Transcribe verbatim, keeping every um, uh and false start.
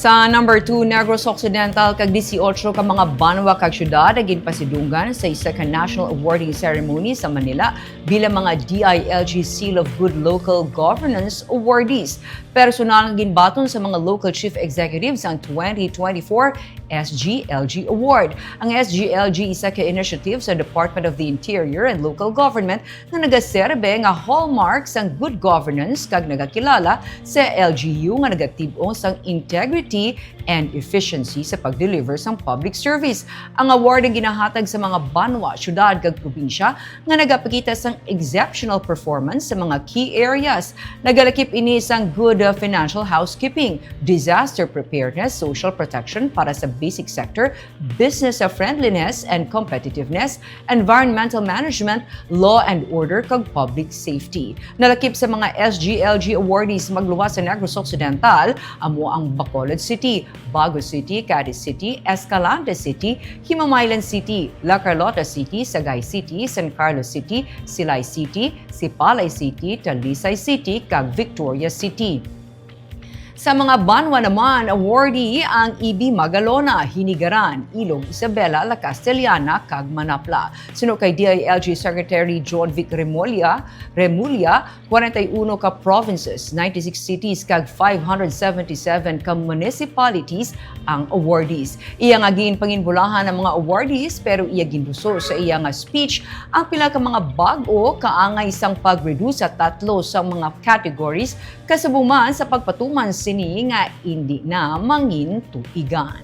Sa number two, Negros Occidental kag dieciocho ka mga banwa kag syudad ang ginpasidunggan sa isa ka national awarding ceremony sa Manila bilang mga D I L G Seal of Good Local Governance Awardees. Personal nga ginbaton sa mga local chief executives ang twenty twenty-four S G L G Award. Ang S G L G isa ka initiative sa Department of the Interior and Local Government nga nagaserbe nga hallmark sang good governance kag nagakilala sa L G U nga nagatib-ong sang integrity and efficiency sa pag-deliver sang public service. Ang award ang ginahatag sa mga banwa, syudad kag probinsya nga nagapakita sang exceptional performance sa mga key areas. Nagalakip ini sang good, uh, financial housekeeping, disaster preparedness, social protection para sa basic sector, business, uh, friendliness and competitiveness, environmental management, law and order, kag public safety. Nalakip sa mga S G L G awardees magluwas sa Negros Occidental, amo ang Bacolod City, Bago City, Cadiz City, Escalante City, Himamaylan City, La Carlota City, Sagay City, San Carlos City, Silay City, Sipalay City, Talisay City, kag Victoria City. Sa mga banwa naman, awardee ang E B Magalona, Hinigaran, Ilog Isabela, La Castellana, kag Manapla. Suno kay D I L G Secretary John Vic Remulla, Remulla, kwarenta y uno ka provinces, ninety-six cities, kag five hundred seventy-seven ka municipalities ang awardees. Iya nga ginpanginbulahan ang mga awardees, pero iya ginduso sa iya nga speech ang pila ka mga bag-o kaangay sang pag-reduce sa tatlo sa mga categories, kasubong man sa pagpatuman sini nga indi na mangin tuigan.